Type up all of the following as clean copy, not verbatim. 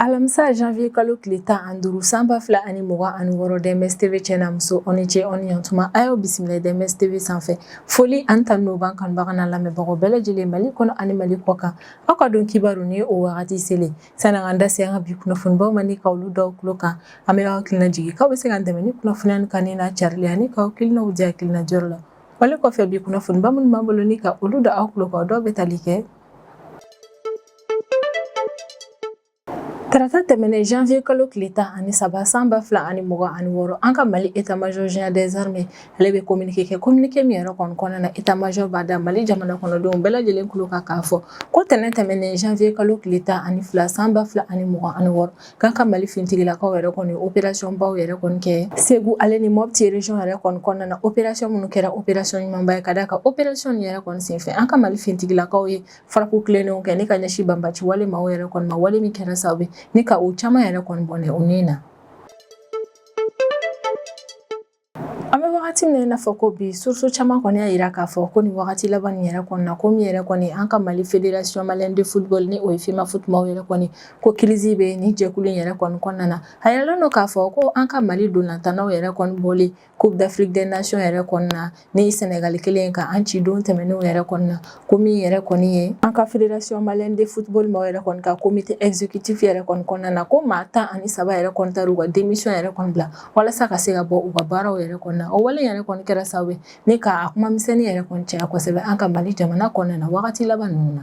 Alamisa janvier kalo tile 15 san 2026, DMS TV cɛ n'a muso, aw ni ce, aw ni yantuma. A y'aw bisimila DMS TV sanfɛ. Foli ani tanu b'an kanubaga n'a lamɛnbagaw bɛɛ lajɛlen, Mali kɔnɔ ani Mali kɔ kan. Aw ka don kibaru ni o wagati selen, sani an da se an ka bi kunnafonibaw ma ni ka olu da tulo kan, an bɛ aw hakilina jigin k'aw bɛ se k'an dɛmɛ ni kunnafoniya nin kanuni n'a carili ani k'aw hakilinaw di hakilina jɔyɔrɔ la. Wale kɔfɛ, bi kunnafoniba minnu b'an bolo ni ka olu da aw tulo kan, o dɔw bɛ tali kɛ: Tarata tɛmɛnen janvier kalo tile 13 san 2026, an ka Mali état major général des armées, ale bɛ communiqué kɛ. Communiqué min yɛrɛ kɔni kɔnɔna na, état major b'a da Mali jamana kɔnɔdenw bɛɛ lajɛlen tulo kan k'a fɔ ko tɛnɛn tɛmɛnen janvier kalo tile 12 san 2026, k'an ka Mali finitigilakaw yɛrɛ kɔni opération baw yɛrɛ kɔni kɛ Segu ale ni Mopti région yɛrɛ kɔni kɔnɔna na. Opération minnu kɛra, opération ɲumanba ye, ka d'a kan opération nin yɛrɛ kɔni senfɛ, an ka Mali finitigilakaw ye frappe tilennenw kɛ ni ka ɲɛsin banbaci wale maaw yɛrɛ kɔni ma, wale min kɛra sababu ye ni ka u caman yɛrɛ kɔni bɔnɛ u ni na. An bɛ wagati min na i n'a fɔ ko bi, source caman kɔni y'a jira k'a fɔ ko nin wagati laban nin yɛrɛ kɔni na, ko min yɛrɛ kɔni an ka Mali Fédération malienne de football, ni o ye FEMAFOOT maaw yɛrɛ kɔni, ko crise bɛ nin jɛkulu in yɛrɛ kɔni kɔnɔna na. A yiralen don k'a fɔ ko an ka Mali dolantannaw yɛrɛ kɔni bɔlen Coupe d'Afrique des Nations yɛrɛ kɔni na ni Sénégal kelen ka an ci don tɛmɛnenw yɛrɛ kɔni na, ko min yɛrɛ kɔni ye an ka Fédération malienne de football maaw yɛrɛ kɔni ka comité exécutif yɛrɛ kɔni kɔnɔna na, ko maa 13 yɛrɛ kɔni taara u ka démission yɛrɛ kɔni bila walasa ka se ka bɔ u ka baaraw yɛrɛ kɔni na. O wale yɛrɛ kɔni kɛra sababu ye ni k'a kuma misɛnnin yɛrɛ kɔni caya kosɛbɛ an ka Mali jamana kɔnɔna na wagati laban ninnu na.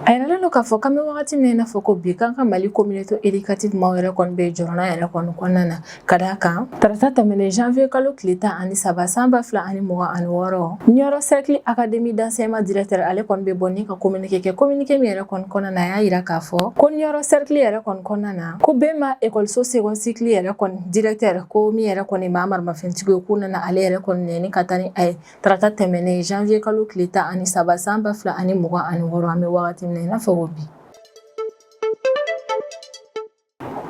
A yiralen don k'a fɔ k'an bɛ wagati min na i n'a fɔ ko bi, k'an ka Mali communauté éducative maaw yɛrɛ kɔni bɛ jɔrɔna yɛrɛ kɔni kɔnɔna na, ka d'a kan tarata tɛmɛnen janvier kalo tile 13 san 2026, Nioro Cercle Académie d'enseignement directeur, ale kɔni bɛ bɔ ni ka communiqué kɛ. Communiqué min yɛrɛ kɔni kɔnɔna na, a y'a yira k'a fɔ ko Nioro Cercle yɛrɛ kɔni kɔnɔna na, ko Bema ekɔliso second cycle yɛrɛ kɔni directeur, ko min yɛrɛ kɔni maa maramafɛntigi ye, k'u nana ale yɛrɛ kɔni nɛni ka taa ni a ye tarata tɛmɛnen janvier kalo tile 13 san 2026. An bɛ wagati min na i n'a fɔ ko bi,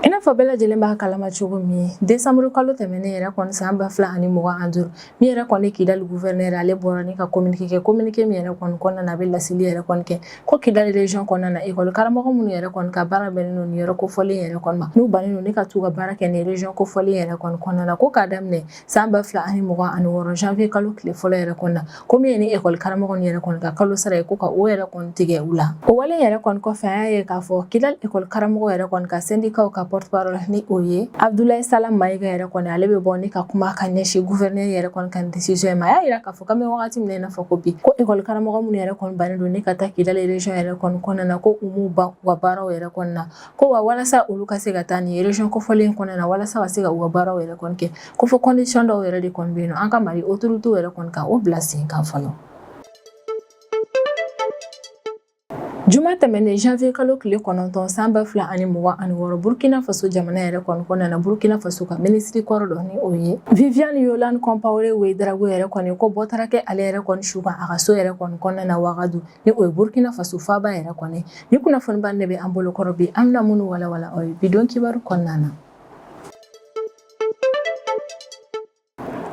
i n'a fɔ bɛɛ lajɛlen b'a kalama cogo min, décembre kalo tɛmɛnen yɛrɛ kɔni san 2025, min yɛrɛ kɔni Kidali gouverneur, ale bɔra ni ka communiqué kɛ. Communiqué min yɛrɛ kɔni kɔnɔna na, a bɛ laseli yɛrɛ kɔni kɛ ko Kidali région kɔnɔna na, école karamɔgɔ minnu yɛrɛ kɔni ka baara bɛnnen don nin yɔrɔ kofɔlen yɛrɛ kɔni ma, n'u bannen don ni ka t'u ka baara kɛ nin région kofɔlen yɛrɛ kɔni kɔnɔna na, ko k'a daminɛ san 2026 janvier kalo tile fɔlɔ yɛrɛ kɔni na, ko min ye ni ekɔli karamɔgɔ nin yɛrɛ kɔni ka kalo sara ye, ko ka o yɛrɛ kɔni tigɛ u la. O wale yɛrɛ kɔni kɔfɛ, an y'a ye k'a fɔ Kidali ekɔli karamɔgɔ yɛrɛ kɔni ka syndicat ka porte parole, ni o ye Abdoulaye Salam Mayiga yɛrɛ kɔni, ale bɛ bɔ ni ka kuma ka ɲɛsin gouverneur yɛrɛ kɔni ka décision ma. A y'a yira k'a fɔ k'an bɛ wagati min na i n'a fɔ ko bi, ko ekɔli karamɔgɔ minnu yɛrɛ kɔni bannen don ni ka taa Kidali région yɛrɛ kɔni kɔnɔna na, ko u m'u ban u ka baaraw yɛrɛ kɔni na, ko wa walasa olu ka se ka taa nin région kofɔlen kɔnɔna na, walasa ka se ka u ka baaraw yɛrɛ kɔni kɛ, ko fo condition dɔw yɛrɛ de kɔni bɛ yen nɔ, an ka Mali autorités yɛrɛ kɔni ka o bila sen kan fɔlɔ. Juma tɛmɛnen janvier kalo tile 9 san 2026, Burkina Faso jamana yɛrɛ kɔni kɔnɔna na, Burkina Faso ka minisiri kɔrɔ dɔ, ni o ye Viviane Yolande Compaoré Ouédraogo yɛrɛ kɔni, ko bɔ taara kɛ ale yɛrɛ kɔni su kan a ka so yɛrɛ kɔni kɔnɔna na Wagadu, ni o ye Burkina Faso faaba yɛrɛ kɔni. Ni kunnafoniba de bɛ an bolo kɔrɔ bi, an bɛna minnu walawala aw ye bi don kibaru kɔnɔna na.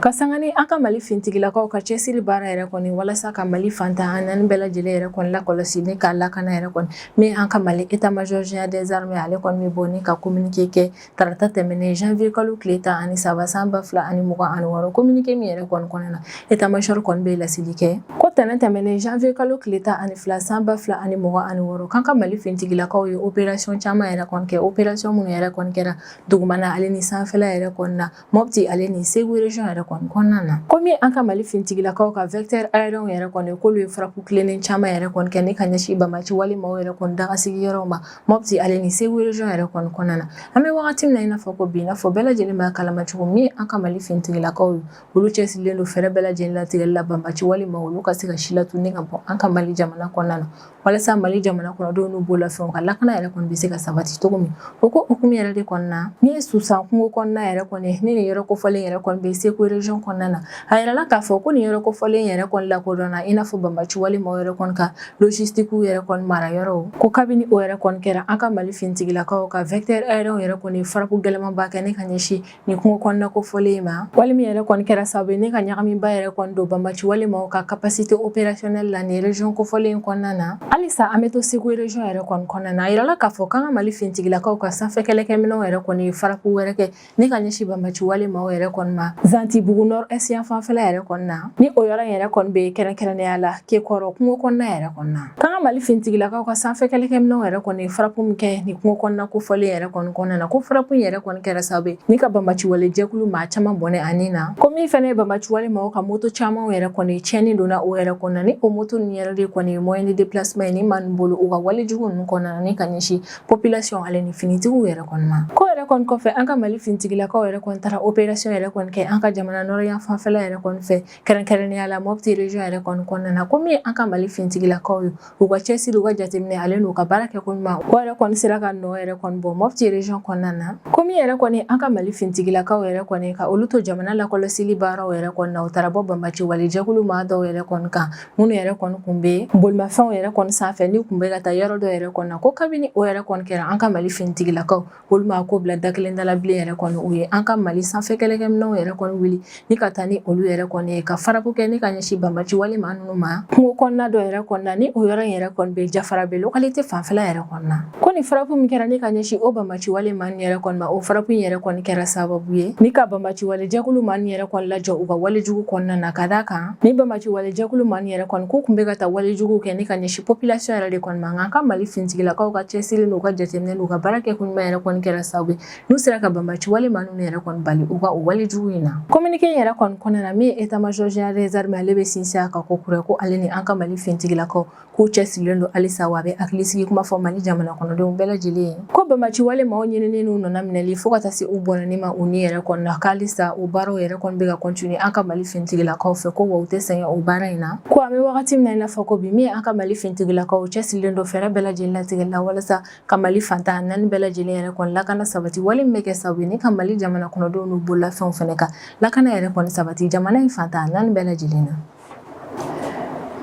Ka sanga ni an ka Mali fintigilakaw ka cɛsiri baara yɛrɛ kɔni walasa ka Mali fan 14 bɛɛ lajɛlen yɛrɛ kɔni lakɔlɔsi ni k'a lakana yɛrɛ kɔni, min an ka Mali état major général des armées, ale kɔni bɛ bɔ ni ka communiqué kɛ tarata tɛmɛnen janvier kalo tile 13 san 2026. Communiqué min yɛrɛ kɔni kɔnɔna na, état major kɔni bɛ laseli kɛ ko tɛnɛn tɛmɛnen janvier kalo tile 12 san 2026, k'an ka Mali fintigilakaw ye opération caman yɛrɛ kɔni kɛ, opération minnu yɛrɛ kɔni kɛra dugumana ale ni sanfɛla yɛrɛ kɔni na, Mopti ale ni Segu région yɛrɛ kɔni kɔnɔna na. Komi an ka Mali fintigilakaw ka vecteur aérien yɛrɛ kɔni, k'olu ye frappe tilennen caman yɛrɛ kɔni kɛ ni ka ɲɛsin banbaci wale maaw yɛrɛ kɔni daga sigiyɔrɔw ma Mopti ale ni Segu région yɛrɛ kɔni kɔnɔna na. An bɛ wagati min na i n'a fɔ ko bi, i n'a fɔ bɛɛ lajɛlen b'a kalama cogo min, an ka Mali fintigilakaw ye, olu cɛsirilen don fɛɛrɛ bɛɛ lajɛlen latigɛli la banbaci wale maaw, olu ka se ka silatunu ka bɔ an ka Mali jamana kɔnɔna na, walasa Mali jamana kɔnɔdenw n'u bolofɛnw ka lakana yɛrɛ kɔni bɛ se ka sabati cogo min. O ko hukumu yɛrɛ de kɔnɔna, min ye Susan kungo kɔnɔna yɛrɛ kɔni, ni nin yɔrɔ kofɔlen yɛrɛ kɔni bɛ Segu région région kɔnɔna na. A yirala k'a fɔ ko nin yɔrɔ kofɔlen yɛrɛ kɔni lakodɔnna i n'a fɔ banbaci wale maaw yɛrɛ kɔni ka logistique yɛrɛ kɔni mara yɔrɔw. Ko kabini o yɛrɛ kɔni kɛra, an ka Mali finitigilakaw ka vecteur aérien yɛrɛ kɔni frappe gɛlɛnmanba kɛ ni ka ɲɛsin nin kungo kɔnɔna kofɔlen ma, wale min yɛrɛ kɔni kɛra sababu ye ni ka ɲagamiba yɛrɛ kɔni don banbaci wale maaw ka capacité opérationnelle la nin région kofɔlen kɔnɔna na. Halisa an bɛ to Segu région yɛrɛ kɔni kɔnɔna na. A yirala k'a fɔ k'an ka Mali finitigilakaw ka sanfɛ kɛlɛkɛminɛnw yɛrɛ kɔni frappe wɛrɛ kɛ ni ka ɲɛsin banbaci wale maaw yɛrɛ kɔni ma Zantibugu nord est yan fanfɛla yɛrɛ kɔni na, ni o yɔrɔ in yɛrɛ kɔni bɛ kɛrɛnkɛrɛnnenya la Kekɔrɔ kungo kɔnɔna yɛrɛ kɔni na. K'an ka Mali finitigilakaw ka sanfɛ kɛlɛkɛminɛnw yɛrɛ kɔni frappe min kɛ nin kungo kɔnɔna kofɔlen yɛrɛ kɔni kɔnɔna na, ko frappe in yɛrɛ kɔni kɛra sababu ye ni ka banbaci wale jɛkulu maa caman bɔnɛ a ni na. Ko min fɛnɛ ye banbaci wale maaw ka moto caman yɛrɛ kɔni tiɲɛni donna o yɛrɛ kɔnɔna, ni o moto ninnu yɛrɛ de kɔni ye moyen de déplacement ye ni maa ninnu bolo u ka wale jugu ninnu kɔnɔna na ni ka ɲɛsin population ale ni finitigiw yɛrɛ kɔni ma. Ko yɛrɛ kɔni kɔfɛ, an ka Mali finitigilakaw yɛrɛ kɔni taara opération yɛrɛ kɔni kɛ an ka jamana nord yan fanfɛla yɛrɛ kɔni fɛ, kɛrɛnkɛrɛnnenya la Mopti région yɛrɛ kɔni kɔnɔna na. Ko min an ka Mali finitigilakaw ye, u ka cɛsiri, u ka jateminɛ ale n'u ka baara kɛ ko ɲuman, o yɛrɛ kɔni sera ka nɔ yɛrɛ kɔni bɔ Mopti région kɔnɔna na. Ko min yɛrɛ kɔni an ka Mali finitigilakaw yɛrɛ kɔni ka olu to jamana lakɔlɔsili baaraw yɛrɛ kɔni na, u taara bɔ banbaci wale jɛkulu maa dɔw yɛrɛ kɔni kan, minnu yɛrɛ kɔni kun bɛ bolimafɛnw yɛrɛ kɔni sanfɛ ni kun bɛ ka taa yɔrɔ dɔ yɛrɛ kɔni na. Ko kabini o yɛrɛ kɔni kɛra, an ka Mali finitigilakaw olu ma ko bila da kelen da la bilen yɛrɛ kɔni. U ye an ka Mali sanfɛ kɛlɛkɛminɛnw yɛrɛ kɔni wuli ni ka taa ni olu yɛrɛ kɔni ye ka frappe kɛ ni ka ɲɛsin banbaci wale maa ninnu ma kungo kɔnɔna dɔ yɛrɛ kɔni na, ni o yɔrɔ in yɛrɛ kɔni bɛ Jafarabe localité fanfɛla yɛrɛ kɔni na. Ko ni frappe min kɛra ni ka ɲɛsin o banbaci wale maa ninnu yɛrɛ kɔni ma, o frappe in yɛrɛ kɔni kɛra sababu ye ni ka banbaci wale jɛkulu maa ninnu yɛrɛ kɔni lajɔ u ka wale jugu kɔnɔna na, ka d'a kan ni banbaci wale jɛkulu maa ninnu yɛrɛ kɔni k'u kun bɛ ka taa wale jugu kɛ ni ka ɲɛsin population yɛrɛ de kɔni ma. Nka an ka Mali finitigilakaw ka cɛsiri n'u ka jateminɛ n'u ka baara kɛ ko ɲuman yɛrɛ kɔni kɛra sababu ye n'u sera ka banbaci wale maa ninnu yɛrɛ kɔni bali u ka o wale jugu in na. Communiqué in yɛrɛ kɔni kɔnɔna na, min ye état major général des armées, ale bɛ sinsin a kan ko kura ko ale ni an ka Mali finitigilakaw k'u cɛsirilen don halisa, wa a bɛ hakilisigi kuma fɔ Mali jamana kɔnɔdenw bɛɛ lajɛlen ye, ko banbaci wale maaw ɲinini n'u nana minɛli fo ka taa se u bɔnɛni ma u ni yɛrɛ kɔni na, k'halisa o baaraw yɛrɛ kɔni bɛ ka continuer an ka Mali finitigilakaw fɛ, ko wa u tɛ sɛgɛn o baara in na. Ko an bɛ wagati min na i n'a fɔ ko bi, min ye an ka Mali finitigilakaw cɛsirilen don fɛɛrɛ bɛɛ lajɛlen latigɛ la walasa ka Mali fantan naani bɛɛ lajɛlen yɛrɛ kɔni lakana sabati, wale min bɛ kɛ sababu ye ni ka Mali jamana kɔnɔdenw n'u bololafɛnw fɛnɛ ka lakana yɛrɛ kɔni sabati jamana in fantan naani bɛɛ lajɛlen na.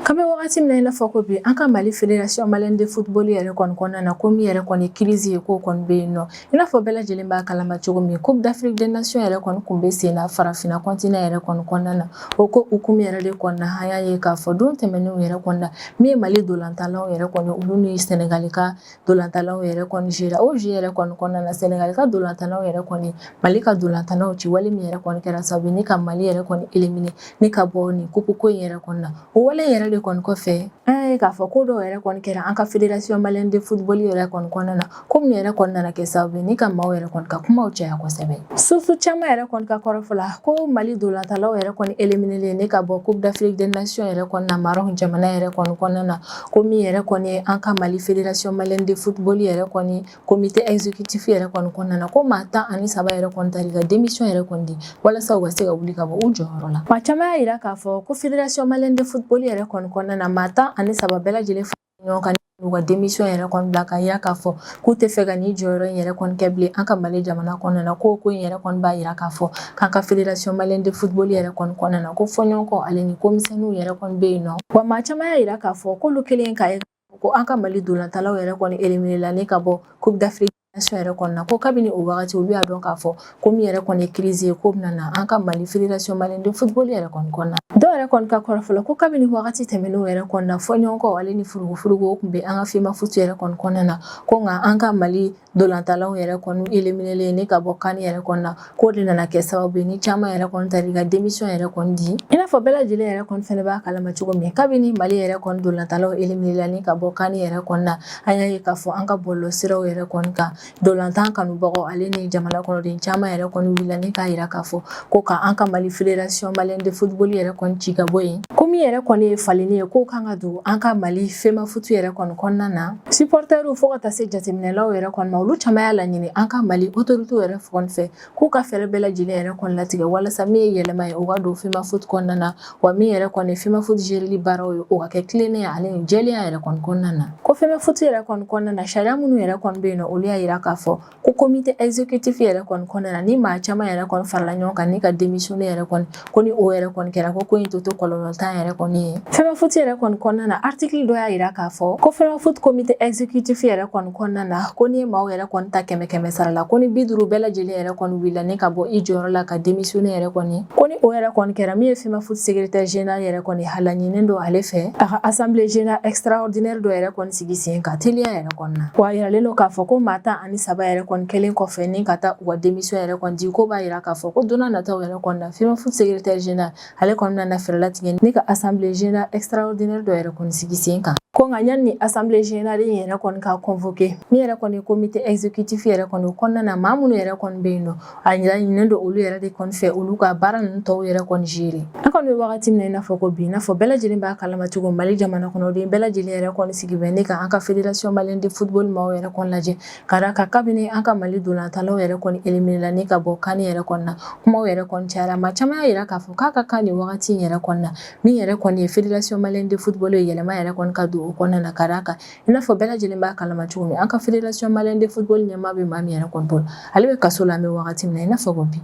K'an bɛ wagati min na i n'a fɔ ko bi, an ka Mali Fédération malienne de football yɛrɛ kɔni kɔnɔna na, ko min yɛrɛ kɔni crise ye, k'o kɔni bɛ yen nɔ. I n'a fɔ bɛɛ lajɛlen b'a kalama cogo min, Coupe d'Afrique des Nations yɛrɛ kɔni kun bɛ sen na farafinna continent yɛrɛ kɔni kɔnɔna na. O ko hukumu yɛrɛ de kɔnɔna na, an y'a ye k'a fɔ don tɛmɛnenw yɛrɛ kɔni na, min ye Mali dolantalaw yɛrɛ kɔni, olu ni Sénégal ka dolantalaw yɛrɛ kɔni jouera. O jeu yɛrɛ kɔni kɔnɔna na, Sénégal ka dolantalaw yɛrɛ kɔni Mali ka dolantalaw ci, wale min yɛrɛ kɔni kɛra sababu ye ni ka Mali yɛrɛ kɔni éliminer ni ka bɔ nin coupe ko in yɛrɛ kɔni na. O wale yɛrɛ de kɔni kɔfɛ, an y'a ye k'a fɔ ko dɔw yɛrɛ kɔni kɛra an ka Fédération malienne de football yɛrɛ kɔni kɔnɔna na, ko min yɛrɛ kɔni nana kɛ sababu ye ni ka maaw yɛrɛ kɔni ka kumaw caya kosɛbɛ. Source caman yɛrɛ kɔni ka kɔrɔfɔ la, ko Mali dolantalaw yɛrɛ kɔni éliminer ni ka bɔ Coupe d'Afrique des Nations yɛrɛ kɔni na Maroc jamana yɛrɛ kɔni kɔnɔna na, ko min yɛrɛ kɔni ye an ka Mali Fédération malienne de football yɛrɛ kɔni comité exécutif yɛrɛ kɔni kɔnɔna na, ko maa 13 yɛrɛ kɔni taara ka démission yɛrɛ kɔni di walasa u ka se ka wuli ka bɔ u jɔyɔrɔ la. Maa caman y'a yira k'a fɔ ko Fédération malienne de football yɛrɛ kɔni kɔnɔna na, maa 13 bɛɛ lajɛlen fara ɲɔgɔn kan u ka démission yɛrɛ kɔni bila ka yira k'a fɔ k'u tɛ fɛ ka nin jɔyɔrɔ in yɛrɛ kɔni kɛ bilen an ka Mali jamana kɔnɔna na. Ko in yɛrɛ kɔni b'a yira k'a fɔ k'an ka Fédération malienne de football yɛrɛ kɔni kɔnɔna na, ko fɔɲɔgɔnkɔ ale ni komisɛnninw yɛrɛ kɔni bɛ yen nɔ. Wa maa caman y'a yira k'a fɔ k'olu kelen ka ko an ka Mali dolantalaw yɛrɛ kɔni éliminer la ni ka bɔ Coupe d'Afrique nation yɛrɛ kɔni na, ko kabini o wagati olu y'a dɔn k'a fɔ ko min yɛrɛ kɔni ye crise ye, ko bɛna na an ka Mali Fédération malienne de football yɛrɛ kɔni kɔnɔna. Dɔw yɛrɛ kɔni ka kɔrɔfɔ la, ko kabini wagati tɛmɛnenw yɛrɛ kɔni na, fɔɲɔgɔnkɔ ale ni furugufurugu o tun bɛ an ka FEMAFOOT yɛrɛ kɔni kɔnɔna na, ko nka an ka Mali dolantalaw yɛrɛ kɔni éliminer ni ka bɔ CAN yɛrɛ kɔni na, k'o de nana kɛ sababu ye ni caman yɛrɛ kɔni taara ka démission yɛrɛ kɔni di. I n'a fɔ bɛɛ lajɛlen yɛrɛ kɔni fɛnɛ b'a kalama cogo min, kabini Mali yɛrɛ kɔni dolantalaw éliminer la ni ka bɔ CAN yɛrɛ kɔni na, an y'a ye k'a fɔ an ka bɔlɔlɔsiraw yɛrɛ kɔni kan, dolantan kanubagaw ale ni jamana kɔnɔden caman yɛrɛ kɔni wulila ni k'a yira k'a fɔ ko ka an ka Mali Fédération malienne de football yɛrɛ kɔni ci ka bɔ yen, ko min yɛrɛ kɔni ye falenni ye, k'o kan ka don an ka Mali FEMAFOOT yɛrɛ kɔni kɔnɔna na. Supporteriw fo ka taa se jateminɛlaw yɛrɛ kɔni ma, olu caman y'a laɲini an ka Mali autorités yɛrɛ kɔni fɛ k'u ka fɛɛrɛ bɛɛ lajɛlen yɛrɛ kɔni latigɛ walasa min ye yɛlɛma ye, o ka don FEMAFOOT kɔnɔna na, wa min yɛrɛ kɔni FEMAFOOT géreli baaraw ye, o ka kɛ tilennenya ale ni jɛlenya yɛrɛ kɔni kɔnɔna na. Ko FEMAFOOT yɛrɛ kɔni kɔnɔna na, sariya minnu yɛrɛ kɔni bɛ yen nɔ, olu y'a yira. yira k'a fɔ ko comité exécutif yɛrɛ kɔni kɔnɔna na, ni maa caman yɛrɛ kɔni farala ɲɔgɔn kan ni ka démissionner yɛrɛ kɔni, ko ni o yɛrɛ kɔni kɛra, ko in to kɔlɔlɔtan yɛrɛ kɔni ye. FEMAFOOT yɛrɛ kɔni kɔnɔna na, article dɔ y'a yira k'a fɔ ko FEMAFOOT comité exécutif yɛrɛ kɔni kɔnɔna na, ko ni ye maaw yɛrɛ kɔni ta 100 100 sara la, ko ni 50 bɛɛ lajɛlen yɛrɛ kɔni wulila ni ka bɔ i jɔyɔrɔ la ka démissionner yɛrɛ kɔni, ko ni o yɛrɛ kɔni kɛra, min ye FEMAFOOT secrétaire général yɛrɛ kɔni, a laɲininen don ale fɛ a ka assemblée générale extraordinaire dɔ yɛrɛ kɔni sigi sen kan teliya yɛrɛ kɔni na. Wa a yiralen don k'a fɔ ko maa 13 yɛrɛ kɔni kɛlen kɔfɛ ni ka taa u ka démission yɛrɛ kɔni di, ko b'a yira k'a fɔ ko don nataw yɛrɛ kɔni na, FEMAFOOT secrétaire général ale kɔni nana fɛɛrɛ latigɛ ni ka assemblée générale extraordinaire dɔ yɛrɛ kɔni sigi sen kan. Ko nka yanni ni assemblée générale in yɛrɛ kɔni ka convoquer, min yɛrɛ kɔni ye comité exécutif yɛrɛ kɔni o kɔnɔna na, maa minnu yɛrɛ kɔni bɛ yen nɔ, a ɲininen don olu yɛrɛ de kɔni fɛ olu ka baara ninnu tɔw yɛrɛ kɔni gérer. An kɔni bɛ wagati min na i n'a fɔ ko bi, i n'a fɔ bɛɛ lajɛlen b'a kalama cogo, Mali jamana kɔnɔden bɛɛ lajɛlen yɛrɛ kɔni sigi bɛ ne ka an ka Fédération malienne de football maaw yɛrɛ kɔni lajɛ, ka d'a kan kabini an ka Mali dolantalaw yɛrɛ kɔni éliminé la ni ka bɔ CAN yɛrɛ kɔni na, kumaw yɛrɛ kɔni cayara. Maa caman y'a yira k'a fɔ k'a ka kan nin wagati in yɛrɛ kɔni na, min yɛrɛ kɔni ye Fédération malienne de football ye, yɛlɛma yɛrɛ kɔni ka don o kɔnɔna na, ka d'a kan i n'a fɔ bɛɛ lajɛlen b'a kalama cogo min, an ka Fédération malienne de football ɲɛmaa bɛ maa min yɛrɛ kɔni bolo, ale bɛ kaso la an bɛ wagati min na i n'a fɔ ko bi.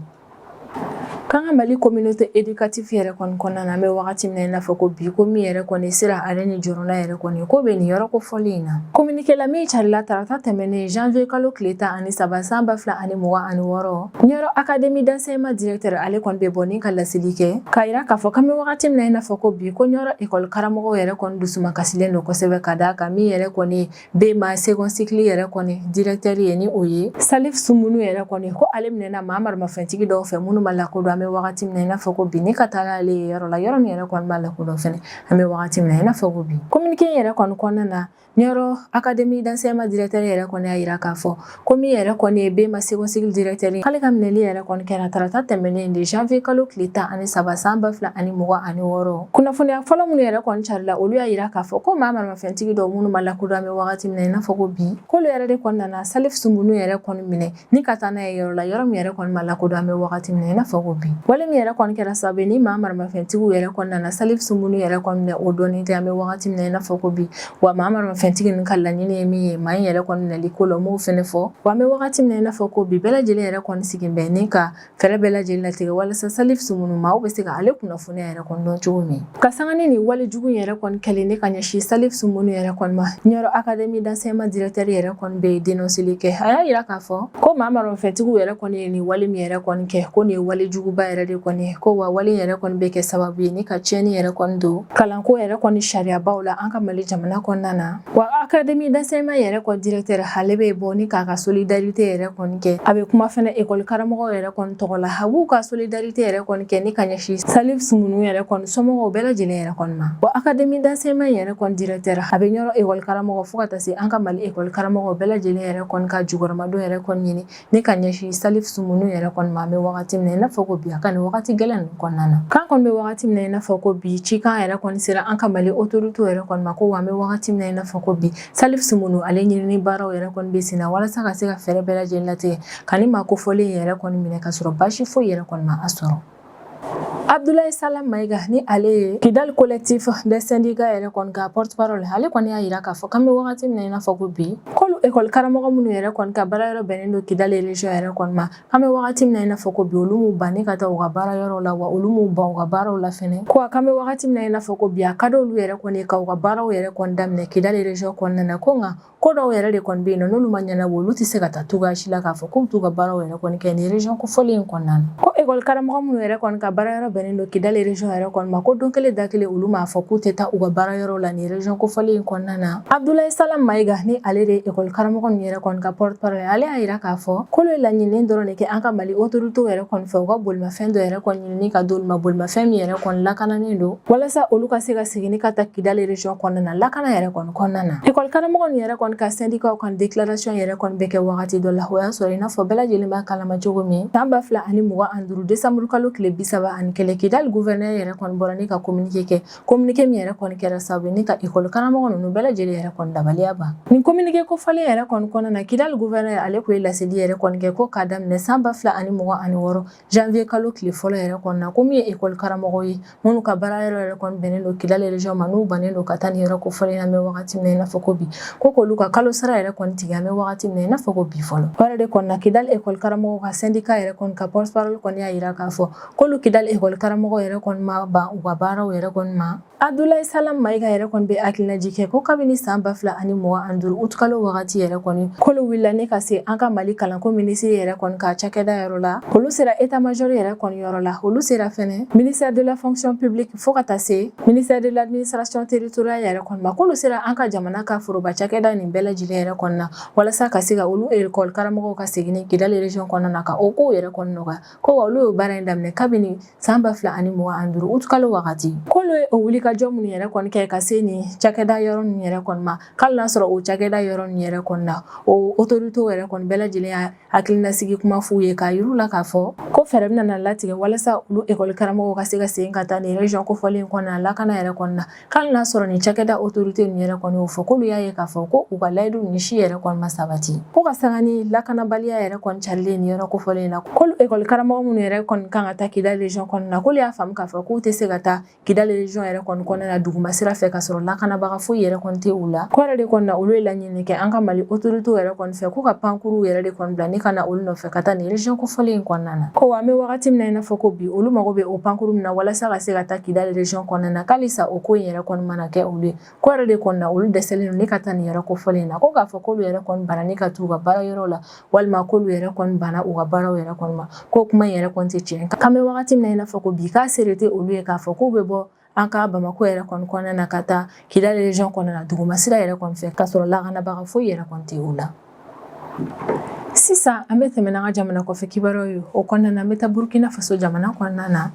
K'an ka Mali communauté éducative yɛrɛ kɔni kɔnɔna na, an bɛ wagati min na i n'a fɔ ko bi, ko min yɛrɛ kɔni sira ale ni jɔrɔna yɛrɛ kɔni ko bɛ nin yɔrɔ ko fɔlen in na. Communiqué la min carila tarata tɛmɛnen, janvier kalo tile 13 san 2026, Ɲɔrɔ académie d'enseignement directeur ale kɔni bɛ bɔ ni ka laseli kɛ k'a yira k'a fɔ k'an bɛ wagati min na i n'a fɔ ko bi, ko Ɲɔrɔ école karamɔgɔw yɛrɛ kɔni dusumakasilen don kosɛbɛ, ka d'a kan min yɛrɛ kɔni BEMA second cycle yɛrɛ kɔni directeur ye, ni o ye Salif Sumunu yɛrɛ kɔni, ko ale minɛna maa maramafɛntigi dɔw fɛ minnu ma lakodɔn an bɛ wagati min na i n'a fɔ ko bi, ni ka taa ale ye yɔrɔ la, yɔrɔ min yɛrɛ kɔni ma lakodɔn fɛnɛ an bɛ wagati min na i n'a fɔ ko bi. Communiqué yɛrɛ kɔni kɔnɔna na, Ɲɔrɔ académie d'enseignement directeur yɛrɛ kɔni y'a yira k'a fɔ ko min yɛrɛ kɔni ye BEMA second cycle directeur ye, k'ale ka minɛli yɛrɛ kɔni kɛra tarata tɛmɛnen de, janvier kalo tile 13 san 2026. Kunnafoniya fɔlɔ minnu yɛrɛ kɔni carila, olu y'a yira k'a fɔ ko maa maramafɛntigi dɔw minnu ma lakodɔn an bɛ wagati min na i n'a fɔ ko bi, k'olu yɛrɛ de kɔni nana Salif Sumunu yɛrɛ kɔni minɛ ni ka taa n'a ye yɔrɔ la, yɔrɔ min yɛrɛ kɔni ma lakodɔn an bɛ wagati min na i n'a fɔ ko bi. Wale min yɛrɛ kɔni kɛra sababu ye ni maa maramafɛntigiw yɛrɛ kɔni nana Salif Sumunu yɛrɛ kɔni minɛ, o dɔnnen tɛ an bɛ wagati min na i n'a fɔ ko bi. Wa maa maramafɛntigi ninnu ka laɲini ye min ye maa in yɛrɛ kɔni minɛli ko la, u m'o fɛnɛ fɔ. Wa an bɛ wagati min na i n'a fɔ ko bi, bɛɛ lajɛlen yɛrɛ kɔni sigin bɛ ni ka fɛɛrɛ bɛɛ lajɛlen latigɛ walasa Salif Sumunu maaw bɛ se ka ale kunnafoniya yɛrɛ kɔni dɔn cogo min. Ka sanga ni nin wale jugu yɛrɛ kɔni kɛlen ne ka ɲɛsin Salif Sumunu yɛrɛ kɔni ma, Ɲɔrɔ académie d'enseignement directeur yɛrɛ kɔni bɛ dénonceli kɛ. A y'a yira k'a fɔ ko maa maramafɛntigiw yɛrɛ kɔni ye nin wale min yɛrɛ kɔni kɛ, ko nin ye wale juguba yɛrɛ de kɔni ye, ko wa wale yɛrɛ kɔni bɛ kɛ sababu ye ni ka tiɲɛni yɛrɛ kɔni don kalanko yɛrɛ kɔni sariyabaw la an ka Mali jamana kɔnɔna na. Wa académie d'enseignement yɛrɛ kɔni directeur ale bɛ bɔ ni k'a ka solidarité yɛrɛ kɔni kɛ. A bɛ kuma fɛnɛ école karamɔgɔw yɛrɛ kɔni tɔgɔ la, a b'u ka solidarité yɛrɛ kɔni kɛ ni ka ɲɛsin Salif Sumunu yɛrɛ kɔni somɔgɔw bɛɛ lajɛlen yɛrɛ kɔni ma. Wa académie d'enseignement yɛrɛ kɔni directeur a bɛ Ɲɔrɔ école karamɔgɔ fo ka taa se an ka Mali école karamɔgɔw bɛɛ lajɛlen yɛrɛ kɔni ka jukɔrɔmadon yɛrɛ kɔni ɲini ni ka ɲɛsin Salif Sumunu yɛrɛ kɔni ma an bɛ wagati min na i n'a fɔ ko bi, a ka nin wagati gɛlɛn ninnu kɔnɔna na. K'an kɔni bɛ wagati min na i n'a fɔ ko bi, cikan yɛrɛ kɔni sera an ka Mali autorité yɛrɛ kɔni ma, ko wa an bɛ wagati min na i n'a fɔ ko bi, Salif Sumunu ale ɲinini baaraw yɛrɛ kɔni bɛ sen na walasa ka se ka fɛɛrɛ bɛɛ lajɛlen latigɛ ka ni maa kofɔlen yɛrɛ kɔni minɛ ka sɔrɔ baasi foyi yɛrɛ kɔni ma a sɔrɔ. Abdoulaye Salam Maïga, ni ale ye Kidal collectif des syndicats yɛrɛ kɔni ka porte-parole, ale kɔni y'a yira k'a fɔ k'an bɛ wagati min na i n'a fɔ ko bi, k'olu école karamɔgɔ minnu yɛrɛ kɔni ka baara yɔrɔ bɛnnen don Kidal région yɛrɛ kɔni ma, k'an bɛ wagati min na i n'a fɔ ko bi, olu m'u ban ni ka taa u ka baara yɔrɔ la, wa olu m'u ban u ka baaraw la fɛnɛ. Ko k'an bɛ wagati min na i n'a fɔ ko bi, a ka d'olu yɛrɛ kɔni ka u ka baaraw yɛrɛ kɔni daminɛ Kidal région kɔnɔna na. Ko nka ko dɔw yɛrɛ de kɔni bɛ yen nɔ, n'olu ma ɲɛnabɔ, olu tɛ se ka taa cogoya si la k'a fɔ k'u t'u ka baaraw yɛrɛ kɔni kɛ nin région kofɔlen in kɔnɔna na. Ko école karamɔgɔ minnu yɛrɛ kɔni ka baara yɔrɔ bɛnnen don Kidal région yɛrɛ kɔni ma, ko don kelen da kelen olu m'a fɔ k'u tɛ taa u ka baara yɔrɔ la nin région kofɔlen in kɔnɔna na. Abdoulaye Salam Maïga, ni ale de ye école karamɔgɔ ninnu yɛrɛ kɔni ka porte-parole, ale y'a yira k'a fɔ k'olu ye laɲini dɔrɔn de kɛ an ka Mali autorité yɛrɛ kɔni fɛ, u ka bolimafɛn dɔ yɛrɛ kɔni ɲini ka d'olu ma, bolimafɛn min yɛrɛ kɔni lakananen don, walasa olu ka se ka segin ni ka taa Kidal région kɔnɔna na, lakana yɛrɛ kɔni kɔnɔna na. École karamɔgɔ ninnu yɛrɛ kɔni ka syndicat ka déclaration yɛrɛ kɔni bɛ kɛ wagati dɔ la, o y'a sɔrɔ i n'a fɔ bɛɛ lajɛlen b'a kalama cogo min, san 2025 décembre kalo tile 31. kelen, Kidali gouverneur yɛrɛ kɔni bɔra ni ka communiqué kɛ, communiqué min yɛrɛ kɔni kɛra sababu ni ka ekɔli karamɔgɔ ninnu bɛɛ lajɛlen yɛrɛ kɔni dabaliya ban. Nin communiqué kofɔlen yɛrɛ kɔni kɔnɔna na, Kidali gouverneur ale kun ye laseli yɛrɛ kɔni kɛ ko k'a daminɛ san 2026 janvier kalo tile fɔlɔ yɛrɛ kɔni na, ko min ye ekɔli karamɔgɔ ye minnu ka baara yɔrɔ yɛrɛ kɔni bɛnnen don Kidali région ma, n'u bannen don ka taa nin yɔrɔ kofɔlen na, an bɛ wagati min na i n'a fɔ ko bi, ko k'olu ka kalo sara yɛrɛ kɔni tigɛ, an bɛ wagati min na i n'a fɔ ko bi fɔlɔ. O yɛrɛ de kɔni na, Kidali ekɔli karamɔgɔw ka syndicat yɛrɛ kɔni ka porte parole kɔni y'a jira k'a fɔ k'olu Kidali ekɔli karamɔgɔw yɛrɛ kɔni ma ban u ka baaraw yɛrɛ kɔni ma. Abdoulaye Salam Mayiga yɛrɛ kɔni bɛ hakililajigin kɛ ko kabini san 2025 utukalo wagati yɛrɛ kɔni, k'olu wulila ne ka se an ka Mali kalanko minisiri yɛrɛ kɔni ka cakɛda yɔrɔ la, olu sera état major yɛrɛ kɔni yɔrɔ la, olu sera fɛnɛ ministère de la fonction publique, fo ka taa se ministère de l'administration territoriale yɛrɛ kɔni ma, k'olu sera an ka jamana ka foroba cakɛda nin bɛɛ lajɛlen yɛrɛ kɔni na, walasa ka se ka olu ekɔli karamɔgɔw ka segin Kidali région kɔnɔna na, ka o kow yɛrɛ kɔni nɔgɔya. Ko wa olu ye baara in daminɛ kabini san 2025 utukalo wagati. K'olu ye o wulikajɔ minnu yɛrɛ kɔni kɛ ka se nin cakɛda yɔrɔ ninnu yɛrɛ kɔni ma, k'ali n'a sɔrɔ o cakɛda yɔrɔ ninnu yɛrɛ kɔni na, o autorités yɛrɛ kɔni bɛɛ lajɛlen y'a hakilinasigi kuma f'u ye, k'a yir'u la k'a fɔ ko fɛɛrɛ bɛna na latigɛ walasa olu ekɔli karamɔgɔw ka se ka segin ka taa nin région kofɔlen kɔnɔna lakana yɛrɛ kɔni na. K'ali n'a sɔrɔ nin cakɛda autorité ninnu yɛrɛ kɔni y'o fɔ, k'olu y'a ye k'a fɔ ko u ka layidu ninnu si yɛrɛ kɔni ma sabati. Ko ka sanga ni lakanabaliya yɛrɛ kɔni carilen nin yɔrɔ kofɔlen na, k'olu ekɔli karamɔgɔ minnu yɛrɛ kɔni kan ka taa Kidali région kɔnɔna na, k'olu y'a faamu k'a fɔ k'u tɛ se ka taa Kidali région yɛrɛ kɔni kɔnɔna na duguma sira fɛ ka sɔrɔ lakanabaga foyi yɛrɛ kɔni tɛ u la. Ko yɛrɛ de kɔni na, olu ye laɲini kɛ an ka Mali autorité yɛrɛ kɔni fɛ k'u ka pankurun yɛrɛ de kɔni bila ni ka na olu nɔfɛ ka taa nin région kofɔlen in kɔnɔna na. Ko wa an bɛ wagati min na i n'a fɔ ko bi, olu mago bɛ o pankurun min na walasa ka se ka taa Kidali région kɔnɔna na, k'alisa o ko in yɛrɛ kɔni mana kɛ olu ye, ko yɛrɛ de kɔni na, olu dɛsɛlen don ne ka taa nin yɔrɔ kofɔlen in na. Ko k'a fɔ k'olu yɛrɛ kɔni banna ne ka t'u ka baara yɔrɔ la, walima k'olu yɛrɛ kɔni banna u ka baaraw yɛrɛ kɔni ma, ko kuma in yɛrɛ kɔni tɛ tiɲɛ. K'an bɛ wagati min na i n'a fɔ ko bi, k'a seere tɛ olu ye k'a fɔ k'u bɛ bɔ an ka Bamakɔ yɛrɛ kɔni kɔnɔna na ka taa Kidali région kɔnɔna na duguma sira yɛrɛ kɔni fɛ k'a sɔrɔ lakanabaga foyi yɛrɛ kɔni tɛ u la. Sisan an bɛ tɛmɛ n'an ka jamana kɔfɛ kibaruyaw ye. O kɔnɔna na, an bɛ taa Burkina Faso jamana kɔnɔna na.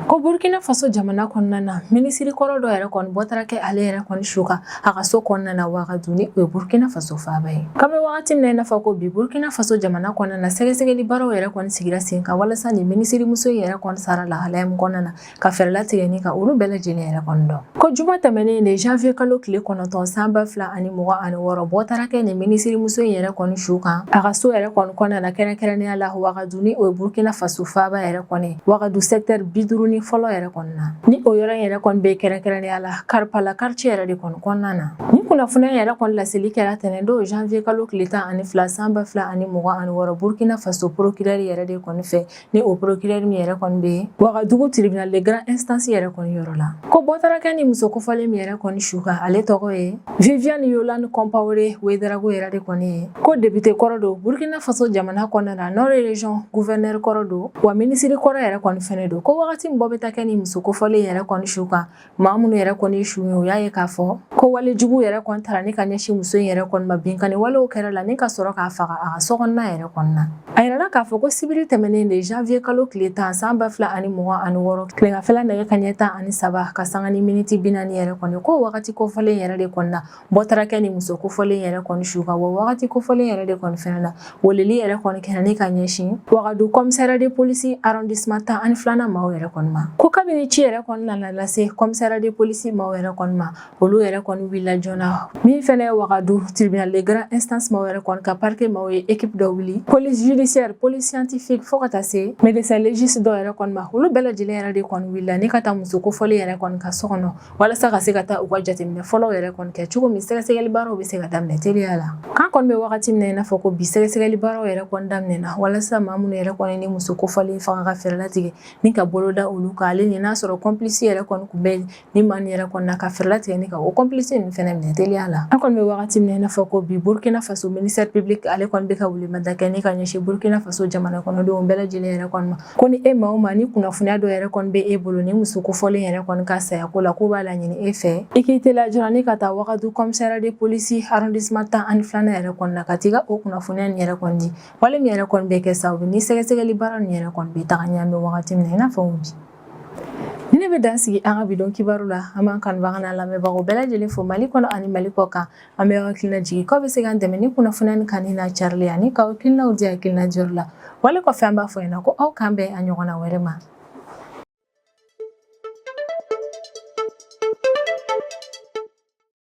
Ko Burkina Faso jamana kɔnɔna na, minisiri kɔrɔ dɔ yɛrɛ kɔni bɔ taara kɛ ale yɛrɛ kɔni su kan a ka so kɔnɔna na Wagadu, ni o ye Burkina Faso faaba ye. K'an bɛ wagati min na i n'a fɔ ko bi, Burkina Faso jamana kɔnɔna na, sɛgɛsɛgɛli baaraw yɛrɛ kɔni sigira sen kan walasa nin minisiri muso in yɛrɛ kɔni sara lahalaya min kɔnɔna na, ka fɛɛrɛ latigɛ ni ka olu bɛɛ lajɛlen yɛrɛ kɔni dɔn. Ko juma tɛmɛnen de, janvier kalo tile 9 san 2026, bɔ taara kɛ nin minisiri muso in yɛrɛ kɔni su kan a ka so yɛrɛ kɔni kɔnɔna na, kɛrɛnkɛrɛnnenya la Wagadu, ni o ye Burkina Faso faaba yɛrɛ kɔni, Wagadu secteur 51 yɛrɛ kɔni na, ni o yɔrɔ in yɛrɛ kɔni bɛ kɛrɛnkɛrɛnnenya la Karipala quartier yɛrɛ de kɔni kɔnɔna na. Ni kunnafoniya yɛrɛ kɔni laseli kɛra tɛnɛndon janvier kalo tile 12 san 2026 Burkina Faso procureur yɛrɛ de kɔni fɛ, ni o procureur min yɛrɛ kɔni bɛ Wagadugu tribunal de grande instance yɛrɛ kɔni yɔrɔ la. Ko bɔ taara kɛ ni muso kofɔlen min yɛrɛ kɔni su kan, ale tɔgɔ ye Viviane Yolande Compaoré Ouédraogo yɛrɛ de kɔni ye. Ko député kɔrɔ don Burkina Faso jamana kɔnɔna na, Nord région gouverneur kɔrɔ don, wa minisiri kɔrɔ yɛrɛ kɔni fɛnɛ don. Ko wagati min bɔ bɛ taa kɛ ni muso kofɔlen yɛrɛ kɔni su kan, maa minnu yɛrɛ kɔni ye su ye, o y'a ye k'a fɔ ko wale jugu yɛrɛ kɔni tara ni ka ɲɛsin muso in yɛrɛ kɔni ma, binkanni walew kɛra la ni ka sɔrɔ k'a faga a ka so kɔnɔna yɛrɛ kɔni na. A yirala k'a fɔ ko sibiri tɛmɛnen de, janvier kalo tile 10 san 2026, tileganfɛla nɛgɛ kanɲɛ 13 ka sanga ni miniti 40 yɛrɛ kɔni, ko wagati kofɔlen yɛrɛ de kɔni na, bɔ taara kɛ ni muso kofɔlen yɛrɛ kɔni su kan. Wa wagati kofɔlen yɛrɛ de kɔni fɛnɛ na, weleli yɛrɛ kɔni kɛra ni ka ɲɛsin Wagadu commissariat de police arrondissement 12nan maaw yɛrɛ kɔni ma. Ko kabini ci yɛrɛ kɔni nana lase commissariat de police maaw yɛrɛ kɔni ma, olu yɛrɛ kɔni wulila joona. Min fɛnɛ ye Wagadu tribunal de grande instance maaw yɛrɛ kɔni ka parquet maaw ye équipe dɔ wuli, police judiciaire, police scientifique, fo ka taa se médecin légiste dɔw yɛrɛ kɔni ma, olu bɛɛ lajɛlen yɛrɛ de kɔni wulila ni ka taa muso kofɔlen yɛrɛ kɔni ka so kɔnɔ, walasa ka se ka taa u ka jateminɛ fɔlɔw yɛrɛ kɔni kɛ cogo min sɛgɛsɛgɛli baaraw bɛ se ka daminɛ teliya la. K'an kɔni bɛ wagati min na i n'a fɔ ko bi, sɛgɛsɛgɛli baaraw yɛrɛ kɔni daminɛna walasa maa minnu yɛrɛ kɔni ni muso kofɔlen faga, ka fɛɛrɛ latigɛ ni ka bolo da olu kan, ale ni n'a sɔrɔ complice yɛrɛ kɔni tun bɛ ni maa nin yɛrɛ kɔni na, ka fɛɛrɛ latigɛ ni ka o complice ninnu fɛnɛ minɛ teliya la. An kɔni bɛ wagati min na i n'a fɔ ko bi, Burkina Faso ministère public ale kɔni bɛ ka welemada kɛ ni ka ɲɛsin Burkina Faso jamana kɔnɔdenw bɛɛ lajɛlen yɛrɛ kɔni ma, ko ni e maa o maa ni kunnafoniya dɔ yɛrɛ kɔni bɛ e bolo ni muso kofɔlen yɛrɛ kɔni ka sayako la, k'u b'a laɲini e fɛ i k'i teliya joona ni ka taa Wagadu commissariat de police arrondissement 12nan yɛrɛ kɔni na, ka t'i ka o kunnafoniya nin yɛrɛ kɔni di, wale min yɛrɛ kɔni bɛ kɛ sababu ni sɛgɛsɛgɛli baara nin yɛrɛ kɔni bɛ taga ɲɛ, an bɛ wagati min na i n'a fɔ bi. Ni ne bɛ dan sigi an ka bi don kibaru la. An b'an kanubaga n'a lamɛnbagaw bɛɛ lajɛlen fo Mali kɔnɔ ani Mali kɔ kan. An bɛ aw hakilina jigin k'aw bɛ se k'an dɛmɛ ni kunnafoniya nin kanuni n'a carili ani k'aw hakilinaw di hakilina jɔyɔrɔ la. Wale kɔfɛ, an b'a fɔ ɲɛna ko aw k'an bɛn a ɲɔgɔnna wɛrɛ ma.